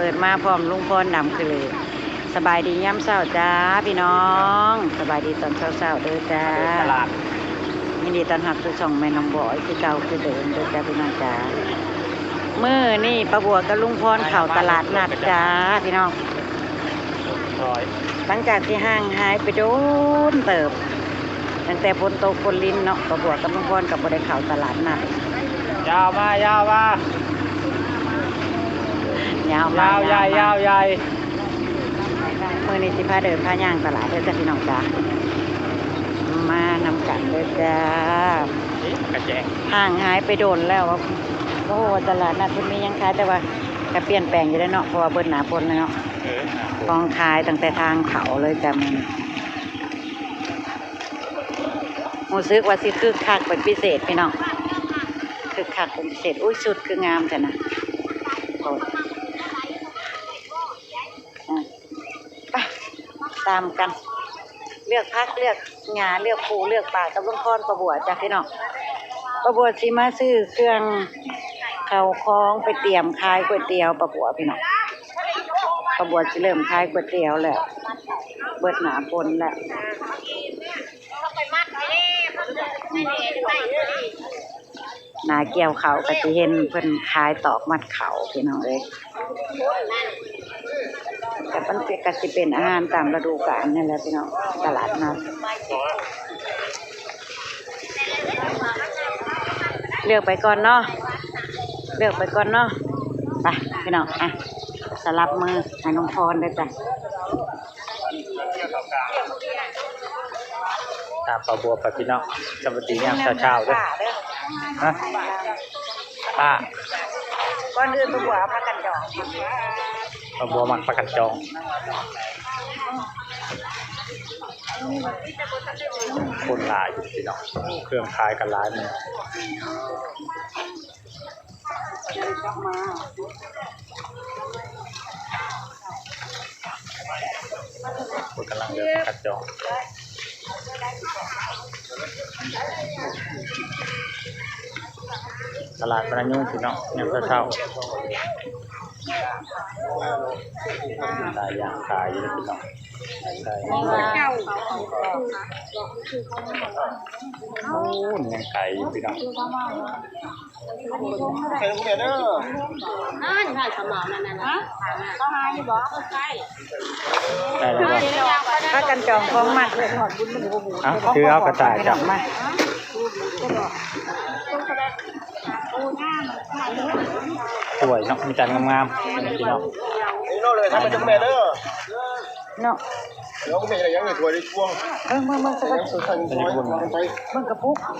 ເປີດມາພ້ອມລຸງພອນດຳຄືເລີຍ. ສະບາຍດີຍາມເຊົ້າຈ້າພີ່ນ້ອງ, ສະບາຍດີຕອນເຊົ້າໆເດີຈ້າ. ເດີຕະຫຼາດ. ຍິນດີຕ້ອນຮັບສູ່ຊ່ອງແມ່ນ້ອງບອຍຄືເກົ່າຄືເດີມເດີຈ້າພີ່ນ້ອງຈ້າ. ມື້ນີ້ປ້າບົວກັບລຸງພອນເຂົ້າຕະຫຼາດນັດຈ້າພີ່ນ້ອງ. ຫຼັງຈາກທີ່ຫ່າງຫາຍໄປດົນເຕີບ ຕັ້ງແຕ່ຝົນຕົກຝົນລິນເນາະ, ປ້າບົວກັບລຸງພອນກໍບໍ່ໄດ້ເຂົ້າຕະຫຼາດນັດ. ຍາວມາ ຍາວມາ ຍາວມາ ຍາວໃຫຍ່ ຍາວໃຫຍ່. ມື້ນີ້ຊິພາເດີນພາຍ່າງຕະຫຼາດເດີຈ້າພີ່ນ້ອງຈ້າ, ມານຳກັນເດີຈ້າ. ຫ່າງຫາຍໄປດົນແລ້ວ, ບໍ່ຮູ້ວ່າຕະຫຼາດນັດເພິ່ນມີຫຍັງຂາຍ, ແຕ່ວ່າກໍປ່ຽນແປງຢູ່ເດ້ເນາະ ເພາະວ່າເບິດໜ້າຝົນແລ້ວເນາະ. ຂອງຂາຍຕັ້ງແຕ່ທາງເຂົ້າເລີຍຈ້າມື້ນີ້. ຮູ້ສຶກວ່າຊິຄຶກຄັກເປັນພິເສດພີ່ນ້ອງ, ຄຶກຄັກເປັນພິເສດ. ອຸ້ຍ ຊຸດຄືງາມແທ້ນະ. ໂອ້ຍ ອາ ໄປ ຕາມກັນ ເລືອກຜັກ ເລືອກຫຍ້າ ເລືອກປູເລືອກປາກັບລຸງພອນ ປ້າບົວຈ້າພີ່ນ້ອງ. ປ້າບົວຊິມາຊື້ເຄື່ອງເຂົ້າຂອງໄປຕຽມຂາຍກ໋ວຍຕຽວ ປ້າບົວພີ່ນ້ອງ. ປ້າບົວຊິເລີ່ມຂາຍກ໋ວຍຕຽວແລ້ວ, ເບິດໜ້າຝົນແລ້ວ. ໜ້າກ່ຽວເຂົ້າກໍຊິເຫັນເພິ່ນຂາຍຕອກມັດເຂົ້າພີ່ນ້ອງເອີຍ. ແຕ່ມັນກໍຊິເປັນອາຫານຕາມລະດູການນີ້ແຫຼະພີ່ນ້ອງ, ຕະຫຼາດນັດ. ເລືອກໄປກ່ອນເນາະ, ເລືອກໄປກ່ອນເນາະ. ໄປພີ່ນ້ອງ, ອ່ະ ສະຫຼັບມືໃຫ້ນ້ອງພອນເດີຈ້າ. ຕາມປ້າບົວໄປພີ່ນ້ອງ. ສະຫວັດດີຍາມເຊົ້າໆເດີ. ຮະ? ປ້າ. ກ່ອນອື່ນປ້າບົວເອົາຜັກກັນຈອງ. ປ້າບົວມັກຜັກກັນຈອງ. ຄົນຫຼາຍຢູ່ພີ່ນ້ອງ, ເຄື່ອງຂາຍກໍຫຼາຍ. ເພິ່ນກຳລັງເດີນຄັດຈອງ. ຕະຫຼາດບ້ານນາຍູນພີ່ນ້ອງ, ຍາມເຊົ້າໆ ຫຼາຍຢ່າງຂາຍຢູ່ພີ່ນ້ອງ. ໂອ້ ຍັງໄກຢູ່ພີ່ນ້ອງ. ໃສ່ລູກແມ່ເດີ. ນັ້ນ ໃສ່ສະເໝົານັ້ນນະ. ເຂົາຫາຢູ່ບໍ່? ໃສ່ ໄດ້ແລ້ວບໍ່? ພາກັນຈອງຂອງມັດ. ເອົ້າ ຖືເອົາກະຕ່າຍເຈົ້າມາ. ສວຍເນາະ, ມີແຕ່ງາມໆ ພີ່ນ້ອງ. ເນາະ. ເບິ່ງ ເບິ່ງ ເບິ່ງ ເບິ່ງກະປຸກ ນ້ຳ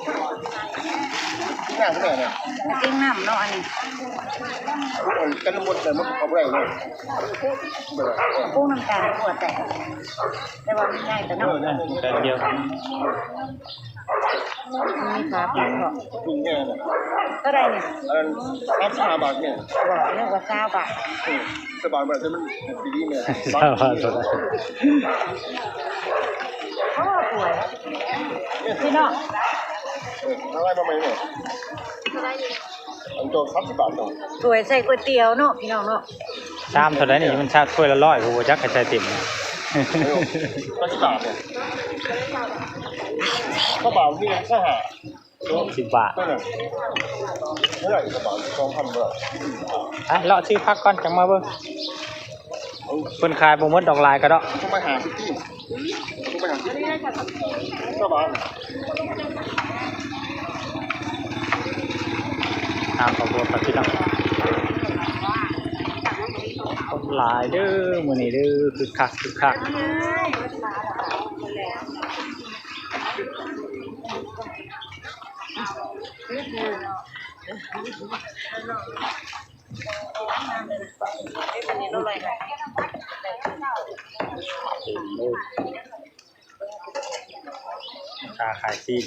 ແມ່ນະ ກິນນ້ຳເນາະ ອັນນີ້ ອັນກັນໝົດ ແຕ່ມັນເອົາບໍ່ໄດ້ເນາະ ກະປຸກນ້ຳຕານຂວດ ແຕ່ ແຕ່ວ່າມັນໃຫຍ່ແຕ່ເນາະ ເອີ ແຕ່ດຽວ ມີຂາປຸກເນາະ ເທົ່າໃດນີ້? ອັນນັ້ນສາມສິບຫ້າບາດແມ່ນ ບໍ່ ນຶກວ່າຊາວບາດ ເອີ ຊາວບາດ ມັນດີແມ່ນ ຊາວບາດ ໂອ້ ສວຍ ພີ່ນ້ອງ ເອີ ມາໄລ່ມາໃໝ່ແມ່ ອັນໂຕສາມສິບບາດເນາະ ຖ້ວຍໃສ່ກ໋ວຍຕຽວເນາະ ພີ່ນ້ອງເນາະ ຊາມເທົ່າໃດນີ້ ມັນຊາມຖ້ວຍລະຮ້ອຍ ບໍ່ຈັກໃຫ້ໃສ່ເຕັມ ສາມສິບບາດເນາະ ຊາວບາດນີ້ຊາວຫ້າ ສິບບາດ ເທົ່ານັ້ນ ເທົ່າໃດ ຊາວບາດ ສອງພັນບາດ ອ່ະ ເລາະຊື້ຜັກກ່ອນ ຈັ່ງມາເບິ່ງ ເພິ່ນຂາຍບໍ່ໝົດດອກ ຫຼາຍກະດອກ ເອົາໄປຫ້າສິບ ເອົາໄປຫ້າສິບ ຊາວບາດ ຕາມຂະບວນໄປພີ່ນ້ອງ ຄົນຫຼາຍເດີ ມື້ນີ້ເດີ ຄຶກຄັກ ຄຶກຄັກ ເຕັມເລີຍ ແມ່ຄ້າຂາຍຊີ້ນ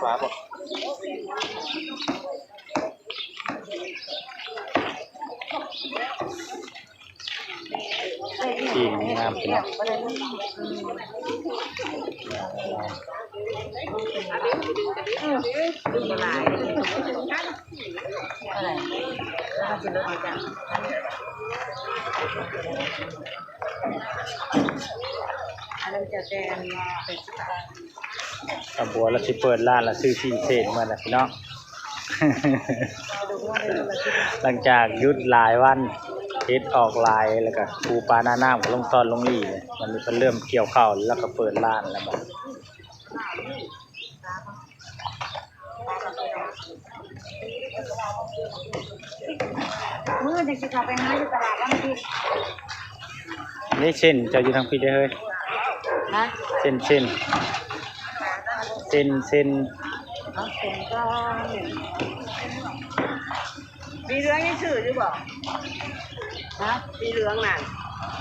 ຟ້າບໍ່? ຊີ້ນງາມ ພີ່ນ້ອງ. ເອົາເອົາເອົາ ອັນນັ້ນແຕ່ອັນ ສາວບົວລາວຊິເປີດຮ້ານລະຊື້ຊີ້ນເສັ້ນເມືອລະພີ່ນ້ອງ. ຫຼັງຈາກຢຸດຫຼາຍວັນ ເຫັດອອກຫຼາຍ ແລ້ວກະປູປາໜ້ານ້ຳກໍລົງຕອນລົງຫຼີ່ ບັດນີ້ເພິ່ນເລີ່ມກ່ຽວເຂົ້າ ແລ້ວກໍເປີດຮ້ານແລ້ວບັດນີ້. ມື້ນີ້ຊິເຂົ້າໄປຫາຢູ່ຕະຫຼາດວັນອາທິດ. ນີ້ເສັ້ນເຈົ້າຢູ່ທາງພີ້ເດີ້ເຮີ້ຍ. ຮະ? ເສັ້ນ ເສັ້ນ ເສັ້ນ ເສັ້ນ ເອົາເສັ້ນກ່ອນ. ໝີ່ເຫຼືອງຍັງຊື້ຢູ່ບໍ່? ຮະ? ໝີ່ເຫຼືອງນັ້ນ.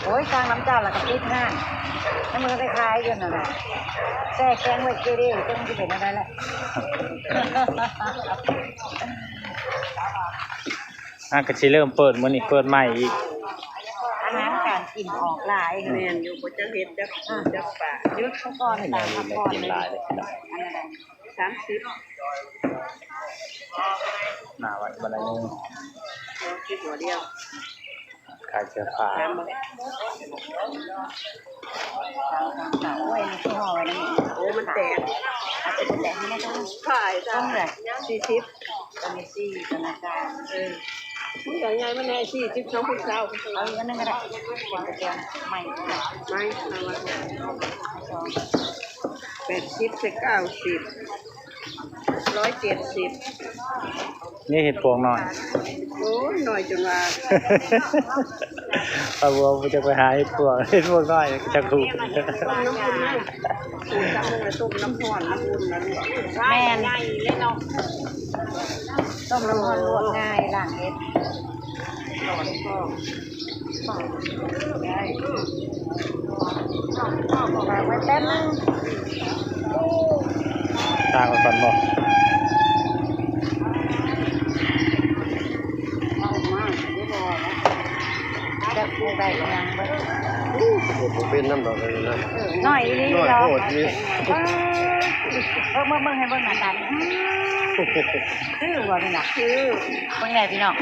ໂອ້ຍ ສັ່ງນຳເຈົ້າລະກະຕິດຫ້າງ ຍັງບໍ່ໄດ້ຂາຍຢູ່ຫັ້ນນະ ແຊ່ແຂງໄວ້ເກເລ ຈັກມັນຊິເປັນແນວໃດລະ. ອ່າ ກໍຊິເລີ່ມເປີດ ມື້ນີ້ເປີດໃໝ່ອີກ. ອາຫານການກິນອອກຫຼາຍ. ແມ່ນຢູ່ ບໍ່ຈັກເຮັດຈັກ ອືມ ຈັກປາ. ຢຸດສະກ່ອນ ຕາມພັກຜ່ອນ ກິນຫຼາຍເດ້. ອັນນັ້ນແຫຼະ ສາມສິບ ໜ້າໄວ້ບັນໄດໜຶ່ງ ເອົາຄິດຫົວດຽວ ຂາຍເສື້ອຜ້າ. ສາມບໍ່? ໂອ້ຍ ມັນຄືຫໍ່ໄວ້ນຳ. ໂອ້ ມັນແຕກ ອາດຈະບໍ່ແຕກໃນຕົງ ຂາຍຈ້ະ ຕົງເທົ່າໃດ? ສີ່ສິບ. ຕົງນີ້ສີ່ ຕົງນີ້ສາມ. ເອີ ມັນກໍໃຫຍ່ ມັນໃຫຍ່ ສີ່ສິບ ສອງ ສາມ. ເອົາອີກອັນໜຶ່ງກໍໄດ້ ເປັນກະແຈໃໝ່ ໄໝ່ ແປດສິບ ໃສ່ ເກົ້າສິບ ຮ້ອຍເຈັດສິບ. ນີ້ເຫັດປວກນ້ອຍ. ໂອ້ຍ ນ້ອຍຈົນວ່າ ເອົາ ບໍ່ ບໍ່ຈັກໄປຫາເຫັດປວກ ເຫັດປວກນ້ອຍຈັກຮູ້. ຕົ້ມນ້ຳອຸ່ນນະ ຕົ້ມນ້ຳຮ້ອນ ນ້ຳອຸ່ນນະລູກ. ແມ່ນ ໃຫຍ່ເລີຍເນາະ ຕົ້ມນ້ຳຮ້ອນລວກງ່າຍ ລ້າງເຫັດ. ໄວ້ແປັບໜຶ່ງ ຕາກໄວ້ກ່ອນບໍ່? ຈັກໄດ້ຫຍັງເບິດ ເຮັດບໍ່ເປັນນຳດອກ ເອີ ນ້ອຍອີ່ຫຼີ ນ້ອຍໂພດອີ່ຫຼີ. ເອີ ເບິ່ງ ເບິ່ງ ເບິ່ງໃຫ້ເບິ່ງໜ້າຕາ ອືມ ຄືບໍ່ນີ້ນະ? ຄື ເບິ່ງແດ່ພີ່ນ້ອງ.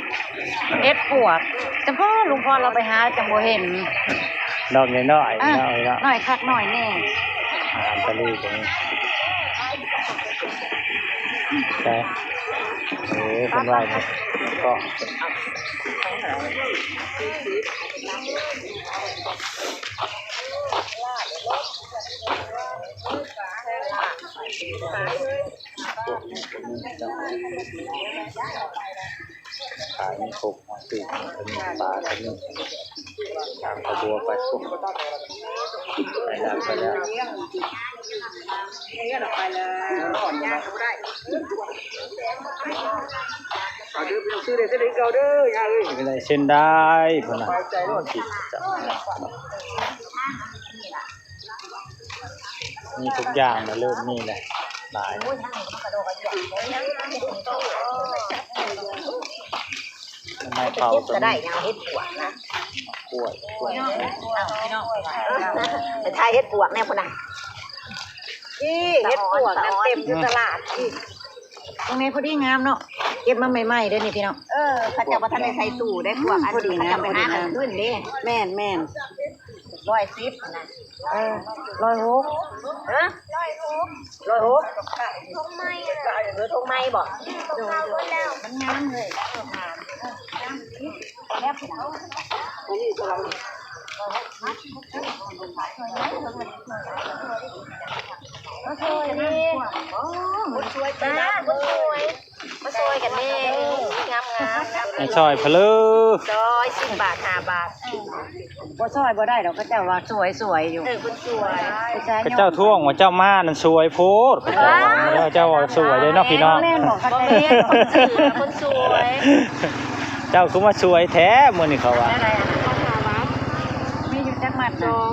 ເຫັດປວກ ຈຳເພາະລຸງພອນລາວໄປຫາຈັ່ງບໍ່ເຫັນ ດອກນ້ອຍໆ ເອີ ເນາະ ນ້ອຍຄັກນ້ອຍແນ່. ອາຫານທະເລກໍມີ ໃຊ່ ເອີ ເພິ່ນວ່າເນາະ ກໍ ພວກນີ້ກໍມີເຈົ້າ ຂາຍມີຄົບ ປີກ ມີປາ ກໍມີ ຕາມຂະບວນໄປ ໄປແລ້ວ ໄປແລ້ວ ໄປແລ້ວ ເອົາເດີ ໄປຊື້ໄດ້ເສັ້ນໃດເກົ່າເດີ ຍ່າເອີຍ ໄດ້ເສັ້ນໃດພຸ້ນນະ ມີທຸກຢ່າງນະ ເລີ່ມມີແລ້ວ ຫຼາຍ ໄມ້ເຜົາກໍໄດ້ ເອົາເຫັດປວກນະ ກ້ວຍ ກ້ວຍ ໄປຖ່າຍເຫັດປວກແນ່ພຸ້ນນະ ອີ່ ເຫັດປວກນັ້ນເຕັມຢູ່ຕະຫຼາດອີກ ຕົງນີ້ພໍດີງາມເນາະ ເກັບມາໃໝ່ໆເດ້ນີ້ພີ່ນ້ອງ ເອີ ເຂົາເຈົ້າບໍ່ທັນໄດ້ໃສ່ຕູ້ເດ້ ພວກອັນ ພໍດີງາມ ເຂົາເຈົ້າໄປຫາກາງຄືນເດ້ ແມ່ນໆ ຮ້ອຍສິບນະ ເອີ ຮ້ອຍຫົກ ຮະ ຮ້ອຍຫົກ ຮ້ອຍຫົກ ຖົງໃໝ່ ເອີ ຖົງໃໝ່ບໍ່ ໂດຍໆ ມັນງາມເລີຍ ມາຊ່ວຍແດ່ ມາຊ່ວຍ ມາຊ່ວຍກັນແດ່ ງາມໆ ມາຊ່ອຍເພິ່ນເລີ ຊ່ອຍ ສິບບາດ ຫ້າບາດ ບໍ່ຊ່ອຍບໍ່ໄດ້ດອກ ເຂົາເຈົ້າວ່າສວຍໆຢູ່ ເອີ ເພິ່ນສວຍ ເຂົາເຈົ້າທ້ວງວ່າເຈົ້າມານັ້ນສວຍໂພດ ເຂົາເຈົ້າວ່າ ເຈົ້າວ່າສວຍເດ້ເນາະພີ່ນ້ອງ ແມ່ນບໍ່ ເຂົາເຈົ້າ ບໍ່ແມ່ນ ເພິ່ນຊື່ເພິ່ນສວຍ ເຈົ້າຄືມາສວຍແທ້ມື້ນີ້ ເຂົາວ່າ ມີຢູ່ຈັກມັດນະ ສອງ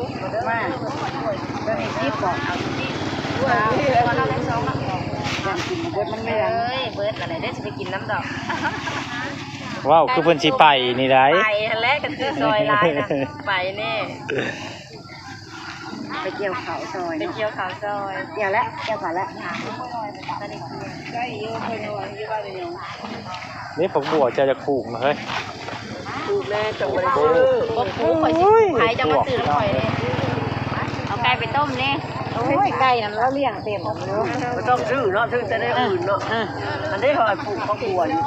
ມາ ຕົວນີ້ສິບບໍ່ ເອົາສິບ ເອົາເອົາເອົາສອງມັດ ຢ່າງກິນບໍ່ເບິດມັນເຫຼືອ ເອີຍ ເບິດລະໄດ໋ ຊິໄປກິນນຳດອກ ເວົ້າຄືເພິ່ນຊິໄປນີ້ໄດ໋ ໄປຫັ້ນແຫຼະ ຄັນຄືຊອຍຫຼາຍນະ ໄປແນ່. ໄປກ່ຽວເຂົ້າຊອຍ ໄປກ່ຽວເຂົ້າຊອຍ ກ່ຽວແລ້ວ ກ່ຽວເຂົ້າແລ້ວ. ນີ້ຜັກບົວເຈົ້າຢາກປູກນະເຮີ້ຍ. ປູກແນ່ ເຈົ້າບໍ່ໄດ້ຊື້. ໂອ້ຍ ໃຜຈະມາຊື້ນຳຂ້ອຍເດ້. ເອົາໄກ່ໄປຕົ້ມເດ້. ໂອ້ຍ ໄກ່ນັ້ນລາວລ້ຽງເຕັມຢູ່. ບໍ່ຕ້ອງຊື້ເນາະ ຊື້ແຕ່ແນວອື່ນເນາະ. ອັນນີ້ເຂົາໃຫ້ປູກຜັກບົວຢູ່.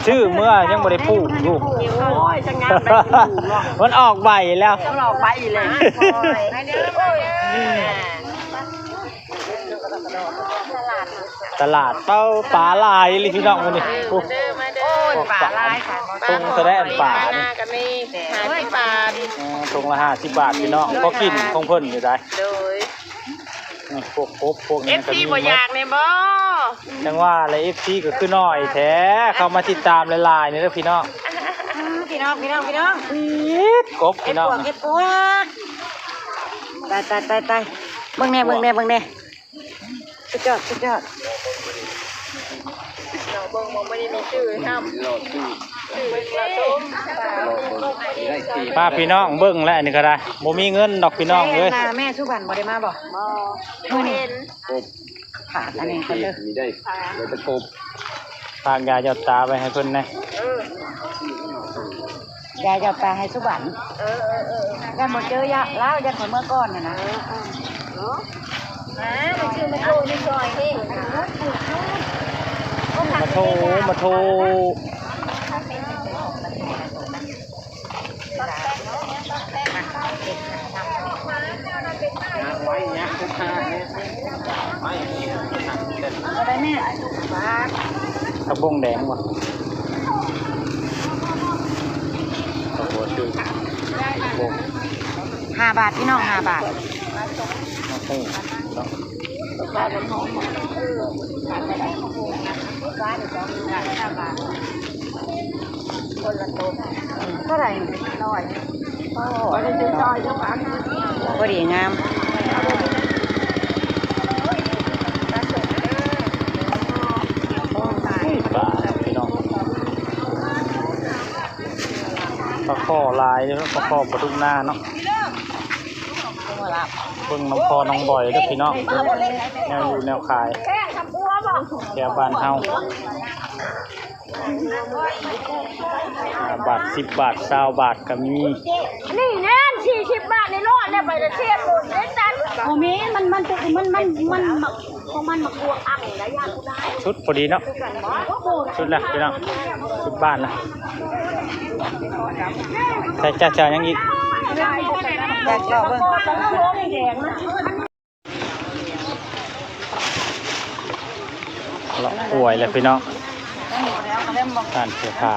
ຊື້ເມື່ອຍັງບໍ່ໄດ້ປູກຢູ່. ໂອ້ຍ ຈັກງາມໄດ້ປູກເນາະ. ມັນອອກໃບແລ້ວ ມັນອອກໃບແລ້ວ. ຕະຫຼາດ ເປົ້າ ປາຫຼາຍອີ່ຫຼີພີ່ນ້ອງມື້ນີ້. ໂອ້ ໂອ້ຍ ປາຫຼາຍ. ຖົງເທົ່າໃດອັນປານີ້? ກະມີຫ້າສິບບາດ. ເອີ ຖົງລະຫ້າສິບບາດພີ່ນ້ອງ ພໍກິນຂອງເພິ່ນຢູ່ໃດ໋. ໂດຍ ອືມ ພວກກົບພວກຫຍັງກະມີ. ເອັຟຊີບໍ່ຢາກແນ່ບໍ່? ຈັ່ງວ່າແຫຼະ ເອັຟຊີກະຄືໜ້ອຍແທ້ ເຂົ້າມາຕິດຕາມຫຼາຍໆນີ້ເດີພີ່ນ້ອງ. ພີ່ນ້ອງ ພີ່ນ້ອງ ພີ່ນ້ອງ ກົບພີ່ນ້ອງ ເຮັດປວກ ເຮັດປວກ. ຕາຍ ຕາຍ ຕາຍ ຕາຍ. ເບິ່ງແນ່ ເບິ່ງແນ່ ເບິ່ງແນ່. ສຸດຍອດ ສຸດຍອດ. ເບິ່ງບໍ່ ບໍ່ໄດ້ມີຊື່ນຳ. ພາພີ່ນ້ອງເບິ່ງແຫຼະ ອັນນີ້ກະໄດ້ ບໍ່ມີເງິນດອກພີ່ນ້ອງເອີຍ. ແມ່ສຸບັນບໍ່ໄດ້ມາບໍ່? ບໍ່ ມື້ນີ້ ກະເຫັນ ຂາດອັນນີ້ເພິ່ນເດີ ມີໄດ້ ແລ້ວແຕ່ກົບ. ຝາກຢາຢອດຕາໄວ້ໃຫ້ເພິ່ນແນ່. ເອີ ຢາຢອດຕາໃຫ້ສຸບັນ. ເອີ ເອີ ເອີ ຢ້ານບໍ່ເຈີຍາ ລາວຢ້ານຂ້ອຍເມືອກ່ອນຫັ້ນນະ. ເອີ ເອີ ເນາະ ມາ ມາຊື້ມາໂທນີ້ຊ່ອຍເດ້. ມາໂທ ມາໂທ. ຜັກບົ້ງແດງບໍ່? ຜັກບົ້ງ ຫ້າບາດພີ່ນ້ອງ ຫ້າບາດ. ມາໂທເນາະ. ເທົ່າໃດ? ຮ້ອຍ. ພໍດີງາມ. ປາພີ່ນ້ອງ ປາຄໍ່ຫຼາຍເດີ ປາຄໍ່ປາດຸກນາເນາະ. ເບິ່ງນຳພໍ່ນ້ອງບອຍເດີພີ່ນ້ອງ ແນວຢູ່ແນວຂາຍແຖວບ້ານເຮົາ. ຫ້າບາດ ສິບບາດ ຊາວບາດກະມີ. ອັນນີ້ແນ່ນ ສີ່ສິບບາດນີ້ລອດແລ້ວ ໄປແລ້ວເຊບໂລດເດ້ຕັນ. ບໍ່ມີ ມັນ ມັນ ມັນ ມັນ ມັນ ຂອງມັນໝາກບວກອັ່ງໄດ໋ ຢ້ານຜູ້ໃດ. ສຸດພໍດີເນາະ ສຸດແລ້ວພີ່ນ້ອງ ສຸດບ້ານລະ. ໃສ່ ເຈົ້າ ເຈົ້າຫຍັງອີກ? ຢາກລອງເບິ່ງ ລອກຫ້ວຍແລ້ວພີ່ນ້ອງ ຮ້ານເສື້ອຜ້າ.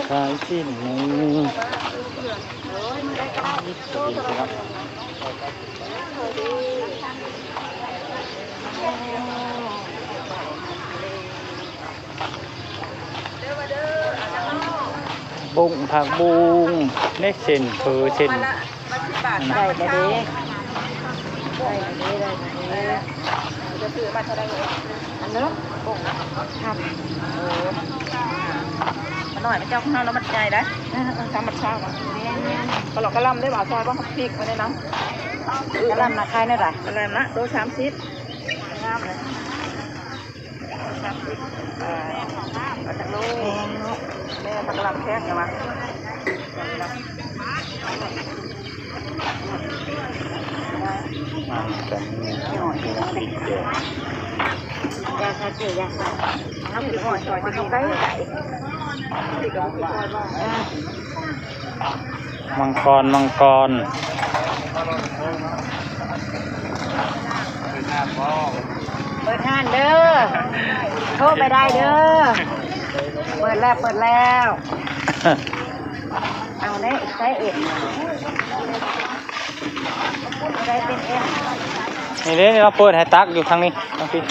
ຂາຍສິ້ນໜຶ່ງ ບຸ້ງ ຜັກບຸ້ງ ເດ້ ເສັ້ນເຝີ ເສັ້ນ ໄດ້ແລ້ວເດ້ ໄດ້ແລ້ວເດ້ ໄດ້ແລ້ວເດ້. ຈະຊື້ມາເທົ່າໃດເອີຍ? ອັນເດີ ໂອ້ ຄັບ ເອີ ມັນໜ້ອຍ ມັນເຈົ້າຂອງເຮົາລະມັນໃຫຍ່ໄດ໋. ເອີ ເອີ ທຳມັນຊາວ ແມ່ນໆ ກະຫຼອກກະລຳເດ້ ເອົາຊອຍບໍ່? ເອົາພລິກມາແນະນຳ. ກະລຳນະຂາຍແນວໃດ? ກະລຳນະໂລສາມສິບ ງາມເລີຍ. ເອີ ເອົາຈັກໂລ? ແພງເນາະ. ແມ່ນ ໝາກກະລຳແພງແຕ່ວ່າ ມັນກະມີ ຢາຄາເຈ ຢາຄາ ເອົາໄປຫອຍ ຊອຍໄປ ເອົາໄປໄກ. ມັງກອນ ມັງກອນ ເປີດຮ້ານເດີ ໂທໄປໄດ້ເດີ. ເປີດແລ້ວ ເປີດແລ້ວ. ເອົາເດ້ ໃສ່ເອັມ ໃສ່ເປັນເອັມ. ນີ້ເດ້ ເຮົາເປີດໃຫ້ຕັກຢູ່ທາງນີ້ ທາງພີ້.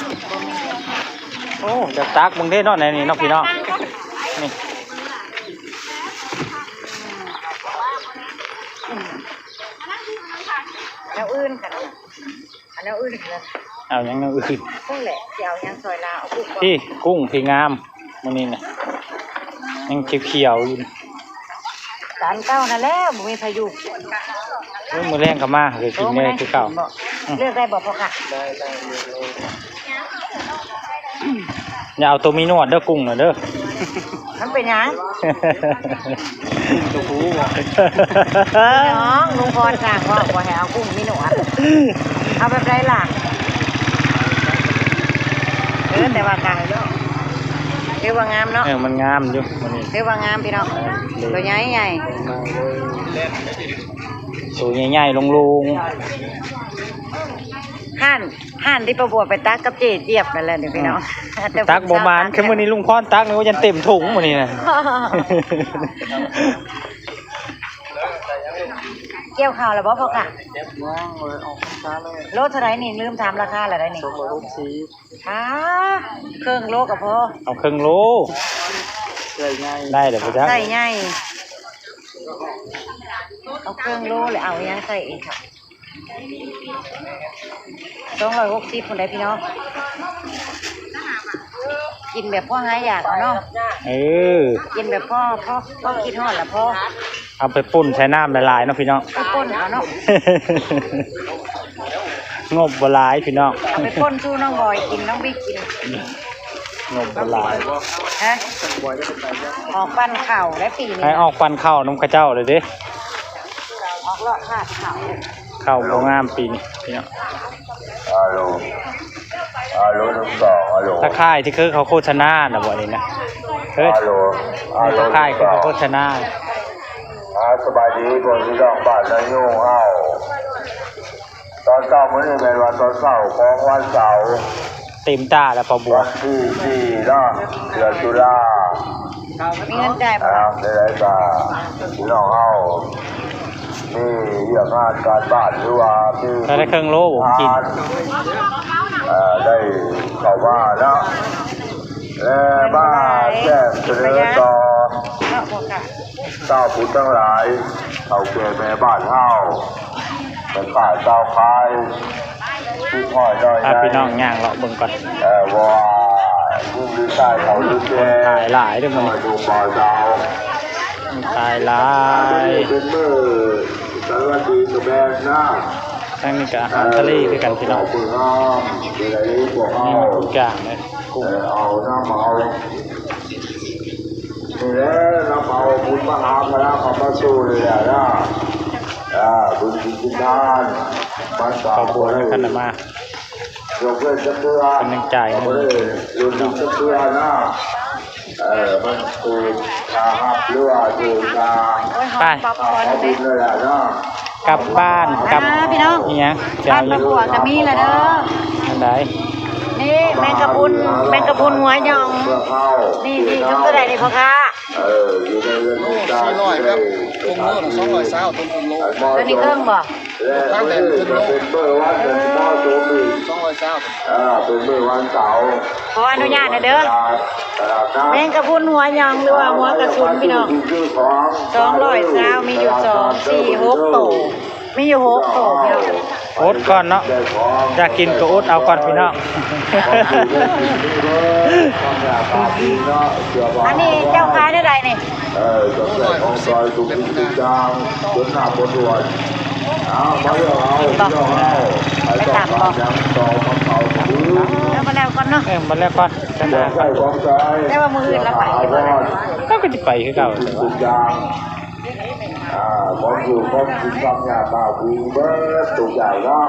ໂອ້ ຢາກຕັກເບິ່ງເດ້ເນາະ ໃນນີ້ເນາະ ພີ່ນ້ອງ ນີ້. ແນວອື່ນກັນ ເອົາແນວອື່ນກັນ ເອົາຫຍັງແນວອື່ນ? ພຸ້ນແຫຼະ ຊິເອົາຫຍັງຊ່ອຍລາວ ເອົາກຸ້ງບໍ່? ພີ້ ກຸ້ງພີ້ງາມ. ມື້ນີ້ນະ ຍັງຂຽວໆຢູ່. ຈານເກົ່ານັ້ນແຫຼະ ບໍ່ມີໃຜຢູ່. ໂອ້ຍ ມື້ແລງກໍມາ ເລີຍກິນແດ່ຄືເກົ່າ. ອືມ ເລືອກໄດ້ບໍ່ພໍ່ຄ້າ? ໄດ້ໆ ເລືອກເລີຍ. ຢ່າເອົາໂຕມີໜວດເດີ ກຸ້ງນະເດີ. ມັນເປັນຫຍັງ? ກຸ້ງຕົວຜູ້ບໍ? ນ້ອງ ລຸງພອນສ້າງເວົ້າບໍ່ໃຫ້ເອົາກຸ້ງມີໜວດ. ເອົາແບບໃດລະ? ເອີ ແຕ່ວ່າກໍຖືວ່າງາມເນາະ. ເອີ ມັນງາມຢູ່ມື້ນີ້ ຖືວ່າງາມພີ່ນ້ອງ. ເອີ ໂຕໃຫຍ່ໆ ໂຕໃຫຍ່ໆ ໂລ່ງໆ. ຮ້ານ ຮ້ານທີ່ປ້າບົວໄປຕັກກັບເຈຈຽບນັ້ນແຫຼະນີ້ພີ່ນ້ອງ. ອືມ ແຕ່ ຕັກບໍ່ໝານ ແຕ່ມື້ນີ້ລຸງພອນຕັກນີ້ວ່າຍັນເຕັມຖົງມື້ນີ້ນະ. ກ່ຽວເຂົ້າແລ້ວບໍ່ພໍ່ຄ້າ? ຍັງເລີຍ ອອກພັນສາແລ້ວ. ໂລເທົ່າໃດນີ້? ລືມຖາມລາຄາແລ້ວໃດນີ້. ສອງຮ້ອຍຫົກສິບ. ອາ ເຄິ່ງໂລກໍພໍ. ເອົາເຄິ່ງໂລ ໄດ້ແລ້ວບໍ່ຈັກ ໄດ້ໃຫຍ່. ເອົາເຄິ່ງໂລ ແລ້ວເອົາຫຍັງໃສ່ອີກຄະ? ສອງຮ້ອຍຫົກສິບພຸ້ນໃດ໋ພີ່ນ້ອງ. ກິນແບບພໍຫາຢາກເອົາເນາະ. ເອີ ກິນແບບພໍ ພໍ ພໍຄິດຮອດລະພໍ. ເອົາໄປປົ່ນໃສ່ນ້ຳຫຼາຍໆເນາະພີ່ນ້ອງ ໄປປົ່ນເອົາເນາະ. ງົບບໍ່ຫຼາຍພີ່ນ້ອງ ເອົາໄປປົ່ນສູ່ນ້ອງບອຍກິນ ນ້ອງບິກກິນ. ງົບບໍ່ຫຼາຍ. ຮະ? ອອກປັ້ນເຂົ້າແລ້ວປີນີ້ ໃຫ້ອອກປັ້ນເຂົ້ານຳເຂົາເຈົ້າເລີຍເດ້. ອອກເລາະທາດເຂົ້າ. ເຂົ້າບໍ່ງາມປີນີ້ພີ່ນ້ອງ. ອາໂລ ອາໂລ ໜຶ່ງ ສອງ ອາໂລ. ຕາຂ່າຍທີ່ຄືເຂົາໂຄສະນານະບໍ່ນີ້ນະ? ເຮີ້ຍ ອາໂລ ອາໂລ ຕາຂ່າຍຄືເຂົາໂຄສະນາ. ອາ ສະບາຍດີພໍ່ພີ່ນ້ອງບ້ານນາຍູງເຮົາ. ຕອນເຊົ້າມື້ນີ້ແມ່ນວ່າຕອນເຊົ້າຂອງວັນເສົາ ເຕັມຕາແລ້ວພໍ່ບົວ. ວັນທີສີ່ເນາະ ເດືອນຕຸລາ. ມີເງິນຈ່າຍບໍ່? ອ່າ ໃດໆ ກໍພີ່ນ້ອງເຮົາມີວຽກງານການບ້ານ ຫຼືວ່າມີ ໄດ້ເຄິ່ງໂລບໍ່ກິນ ເອີ ໄດ້ເຂົ້າມາເນາະ ແລະ ມາແຈ້ງສະເໜີຕໍ່ ເນາະ ພວກ ຊາວພຸດທັງຫຼາຍ ເຖົ້າແກ່ແມ່ບ້ານເຮົາ ແມ່ຄ້າຊາວຂາຍ ທີ່ຫ້ອຍນ້ອຍໃຫຍ່ ພາພີ່ນ້ອງຍ່າງເລາະເບິ່ງກ່ອນ. ເອີ ບໍ່ວ່າຍິງຫຼືຊາຍ ເຖົ້າຫຼືແກ່ ຄົນຂາຍຫຼາຍເດີ້ມື້ນີ້ ນ້ອຍໜຸ່ມບ່າວສາວ ຄົນຂາຍຫຼາຍ. ມື້ນີ້ເປັນມື້ສັນວັນດີກະແມ່ນນະ. ທາງນີ້ກະອາຫານທະເລຄືກັນພີ່ນ້ອງ ເອີ ເອົາເນາະ ເອົາ ນີ້ໝົດທຸກຢ່າງເລີຍ ກຸ້ງ ເອີ ເອົານຳເອົາ ນີ້ແຫຼະ ນຳເອົາບຸນມະຫາພະລາເຂົ້າມາສູ່ນີ້ແຫຼະນະ. ອ່າ ບຸນກິນກິນທານ ມັນກໍບໍ່ໄດ້ ເຂົາບໍ່ໄດ້ມາ ຍົກເວັ້ນຈັກເທື່ອ ເພິ່ນຍັງຈ່າຍເງິນ ບໍ່ໄດ້ຫຼຸດຫຼູກຈັກເທື່ອນະ. ເອີ ມັນຖືກຄ່າຮັບ ຫຼືວ່າຖືກຄ່າ ໂອ້ຍ ຫອມປັບຄວັນເດ້ ຄ່າເຂົ້າບຸນນັ້ນແຫຼະນະ. ກັບບ້ານ ກັບ ອ່າ ພີ່ນ້ອງ ອີຫຍັງ ພັດມາບົວກໍມີລະເດີ. ອັນໃດ? ນີ້ແມງກະພຸນ ແມງກະພຸນຫົວຫຍ່ອງ ນີ້ ນີ້ ຖົງເທົ່າໃດນີ້ພໍ່ຄ້າ? ເອີ ຢູ່ໃນເຮືອນ ໂອ້ ສີ່ຮ້ອຍກັບ ຖົງໂລນະ ສອງຮ້ອຍຊາວ ຖົງ ຖົງໂລ. ຕົວນີ້ເຄິ່ງບໍ່? ທາງແດງເຄິ່ງໂລ ສອງຮ້ອຍຊາວ. ອ່າ ເປັນມື້ວັນເສົາ ຂໍອະນຸຍາດແດ່ເດີ. ແມງກະພຸນຫົວຫຍັງ ຫຼືວ່າຫົວກະສຸນພີ່ນ້ອງ ສອງຮ້ອຍຊາວ ມີຢູ່ສອງ ສີ່ ຫົກໂຕ ມີຢູ່ຫົກໂຕພີ່ນ້ອງ. ອົດກ່ອນເນາະ ຢາກກິນກໍອົດເອົາກ່ອນພີ່ນ້ອງ. ອັນນີ້ເຈົ້າຂາຍແນວໃດນີ້? ເອີ ເຈົ້າຂາຍຂອງຊອຍທຸກສິ່ງທຸກຢ່າງ ຈົນນັບບໍ່ຖ້ວນ. ເອົາ ມາເລືອກເອົາ ພີ່ນ້ອງເຮົາ ໃຜຕ້ອງການຫຍັງ ຕໍ່ມາເຂົ້າ ເອົາມາແລ້ວກ່ອນເນາະ ເອີ ມາແລ້ວກ່ອນ ຂອງໃຊ້ຂອງສອຍ ແຕ່ວ່າມື້ອື່ນລາວໄປ ລາວກໍຊິໄປຄືເກົ່າ ທຸກສິ່ງທຸກຢ່າງ ອ່າ ຂອງຢູ່ຂອງກິນ ຄວາມຍາກມາກມີເບິດທຸກຢ່າງເນາະ.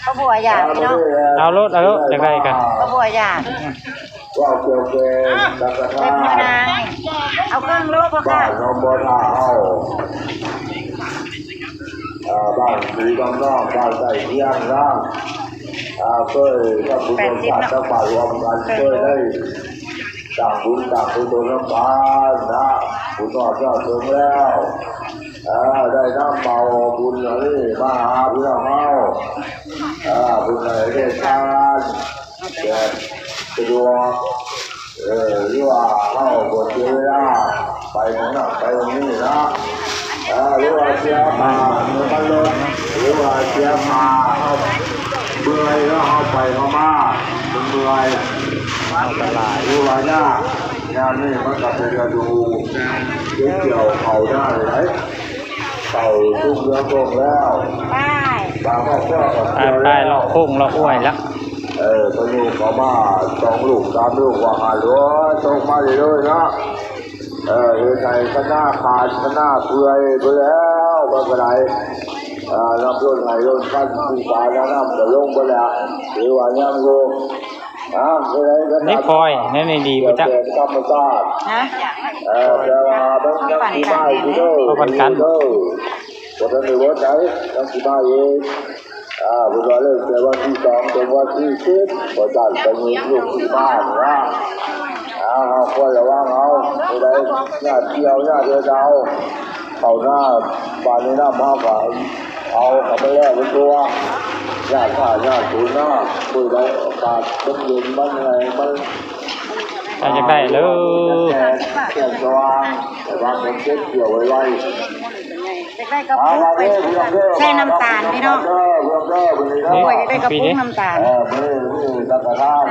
ເຂົາບໍ່ຢາກພີ່ນ້ອງ ເອົາໂລດ ເອົາໂລດ ຢາກໄດ້ກໍ ເຂົາບໍ່ຢາກ. ເວົ້າກ່ຽວແກ່ສັງຄະທານ ເອົາເຄິ່ງໂລພໍ່ຄ້າ ບ້ານໜອງບົວທ່າເຮົາ ອ່າ ບ້ານສີກຳນອງ ບ້ານໃກ້ຄຽງນະ ອ່າ ເຄີຍທຳບຸນຮ່ວມຊາດ ແປດສິບເນາະ ທັງບ້ານຮ່ວມກັນ ເຄີຍໄດ້ສ້າງບຸນສ້າງກຸສົນນຳກັນນະ ບຸນຮອດຍອດເຖິງແລ້ວ ອ່າ ໄດ້ນຳເອົາບຸນອັນນີ້ມາຫາພີ່ນ້ອງເຮົາ ອ່າ ບຸນໃຫ້ເມດຕາ ແບບສະດວກ ເອີ ຫຼືວ່າເຮົາບໍ່ເສຍເວລາໄປໝ່ອງນັ້ນໄປໝ່ອງນີ້ນະ ເອີ ຫຼືວ່າເສຍຄ່ານ້ຳມັນລົດ ຫຼືວ່າເສຍຄ່າເຮົາເມື່ອຍເນາະ ເຮົາໄປເຮົາມາ ມັນເມື່ອຍ ເຮົາກໍຫຼາຍ ຫຼືວ່າຍາກ ຍາມນີ້ມັນກໍເປັນລະດູເກັບກ່ຽວເຂົ້ານາແລ້ວ ເຂົ້າສຸກເຫຼືອງໂດງແລ້ວ ໄປ ບາງຄອບຄົວກໍກ່ຽວແລ້ວ ໄປເລາະໂຄ້ງເລາະຫ້ວຍແລ້ວ ເອີ ພາຍຸເຂົ້າມາສອງລູກສາມລູກວ່າຫັ້ນ ໂອ້ຍ ຕົກມາເລື້ອຍໆເນາະ ເອີ ເຮັດໃຫ້ຄະນາຂາດຄະນາເປື່ອຍໄປແລ້ວ ມັນກໍໄດ້ ເອີ ນ້ຳລົ້ນໄຮ່ລົ້ນຄັນ ປູປານານ້ຳກໍລົງໄປແລ້ວ ຖືວ່າຍັງຢູ່ ອ່າ ແນວໃດກໍຕາມ ນີ້ພອຍ ແນວນີ້ດີບໍ່ຈັກ ແບບທຳມະຊາດ ຮະ ເອີ ແຕ່ວ່າມັນຍັງຊິມາອີກເດີ ເຮົາປັນກັນ ເດີ ບໍ່ທັນໄດ້ເບິດໃດ ຍັງຊິມາອີກ ອ່າ ເພິ່ນວ່າເລີ່ມແຕ່ວັນທີສອງ ເຖິງວັນທີສິບ ວ່າຊັ້ນ ໄປມີລູກຊິມານີ້ນະ ອ່າ ເຮົາຄວນລະວັງເອົາ ຜູ້ໃດຍາດກ່ຽວ ຍາດເຮັດເອົາ ເຂົ້ານາບາດນີ້ນຳເຮົາກໍເອົາເຂົ້າໄປແລ້ວໄປຕົວະ ຍາດຂ້າຍາດສູນນາ ມື້ໃດອາກາດມັນເຢັນມັນແຫ້ງມັນ ໃຜຢາກໄດ້ເລີຍ ແຈ້ງສະຫວ່າງ ແຕ່ວ່າຄົນເກັບກ່ຽວໄວໆ ຢາກໄດ້ກະປຸກໄປໃສ່ນ້ຳຕານພີ່ນ້ອງ ເດີ ເດີ ເດີ ຜູ້ໃດຢາກໄດ້ກະປຸກນ້ຳຕານ ເອີ ມື້ນີ້ ມື້ນີ້ສັງຄະທານ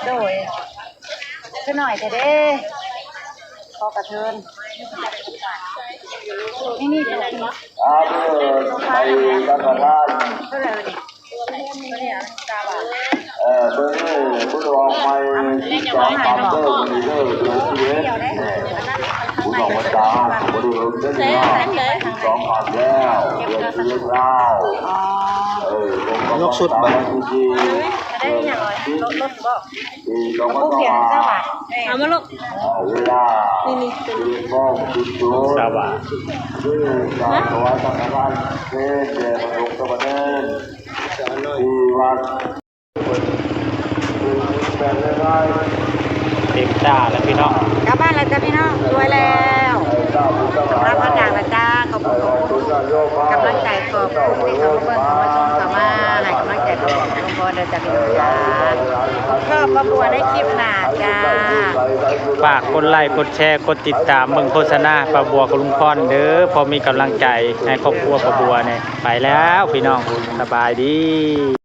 ໂດຍ ຄືໜ້ອຍແທ້ເດ້ ຂໍກະເທີນ ນີ້ ນີ້ ອາ ເດີ ໄປສັງຄະທານ ເທົ່າໃດນີ້ ເອີ ເບິ່ງນີ້ ບຸນອອກໃໝ່ ສິບສອງ ບາດເດີ ມື້ນີ້ເດີ ເດືອນສິບເອັດ ບຸນອອກພັນສາ ບໍ່ໄດ້ເບິ່ງເດີ ສິບສອງ ບາດແລ້ວ ເດືອນສິບເອັດແລ້ວ ເອີ ຍົກຊຸດບັດ ໄດ້ອີຫຍັງເລີຍ ລົດ ລົດບໍ່? ກະປຸກພຽງຊາວບາດ ເອົາມາລູກ ເວລາ ນີ້ໆ ສິບເອັດໂມງ ສາວບາດ ຄືການຖວາຍສັງຄະທານເພນແດ່ພະສົງສາມະເນນ ທີ່ວັດ ເຕັມທ່າແລ້ວພີ່ນ້ອງ ກັບບ້ານແລ້ວຈ້າພີ່ນ້ອງ ສວຍແລ້ວ ສຳລັບເຮົາຈາກແລ້ວຈ້າ ຂອບຄຸນຂອບຄຸນ ກຳລັງໃຈ ຂອບຄຸນທີ່ເຂົ້າມາເບິ່ງເຂົ້າມາຊົມ ເຂົ້າມາໃຫ້ກຳລັງໃຈ ຂອບຄຸນຂອບຄຸນເດີຈ້າພີ່ນ້ອງຈ້າ ພົບກັບປ້າບົວໃນຄລິບໜ້າຈ້າ ຝາກກົດໄລ ກົດແຊ ກົດຕິດຕາມເບິ່ງໂຄສະນາປ້າບົວກັບລຸງພອນເດີ ພໍມີກຳລັງໃຈໃຫ້ຄອບຄົວປ້າບົວແດ່ ໄປແລ້ວພີ່ນ້ອງ ສະບາຍດີ.